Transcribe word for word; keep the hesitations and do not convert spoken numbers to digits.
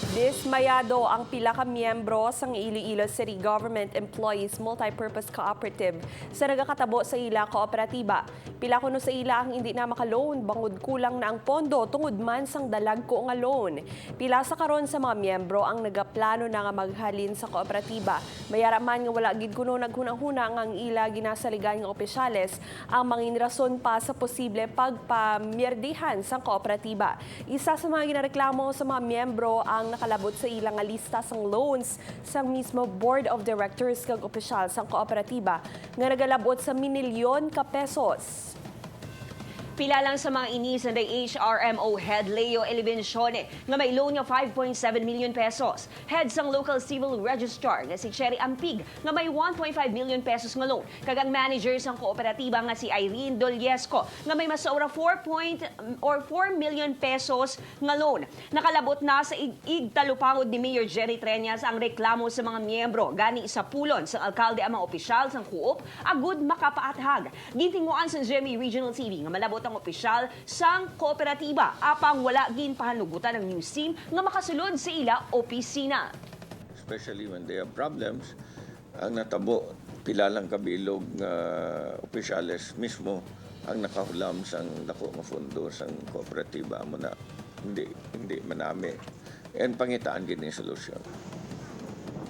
Dismayado ang pila ka miyembro sang Iloilo City Government Employees Multipurpose Cooperative sa nagakatabo sa ila kooperatiba. Pila kuno sa ila ang indi na maka-loan bangod kulang na ang pondo tungod man sang dalagko nga loan. Pila sa karon sa mga miyembro ang nagaplano na nga maghalin sa kooperatiba. May ara man nga wala gid kuno naghunahuna nga ang ila ginasaligan nga opisyales ang mangin rason pa sa posible pagpamiyerdihan sang kooperatiba. Isa sa mga ginareklamo sa mga miyembro ang nakalabot sa ila nga lista sang loans sang mismo Board of Directors kag opisyal sang kooperatiba nga nagalabot sa minilyon ka pesos. Pila lang sa mga ini sanday H R M O head Leo Elibencione nga may loan nga five point seven million pesos, head sang local civil registrar nga si Cherry Ampig nga may one point five million pesos nga loan, kag ang manager sang kooperatiba nga si Irene Doliesco nga may masobra four point or four million pesos nga loan. Nakalabot na sa ig-, igtalupangod ni Mayor Jerry Treñas ang reklamo sa mga miyembro, gani isapulon sang alkalde ang mga opisyal sang Coop agud makapaathag. Gintinguan sa G M A Regional T V nga malabot ang opisyal sang kooperatiba, apang wala ginpahanugutan ang news team nga makasulod sa ila opisina. Especially when they have problems, ang natabo, pila lang kabilog nga opisyales mismo ang nakahulam sang dako nga fondo sang kooperatiba, amo na hindi, hindi manami. And pangitaan gid ni solusyon.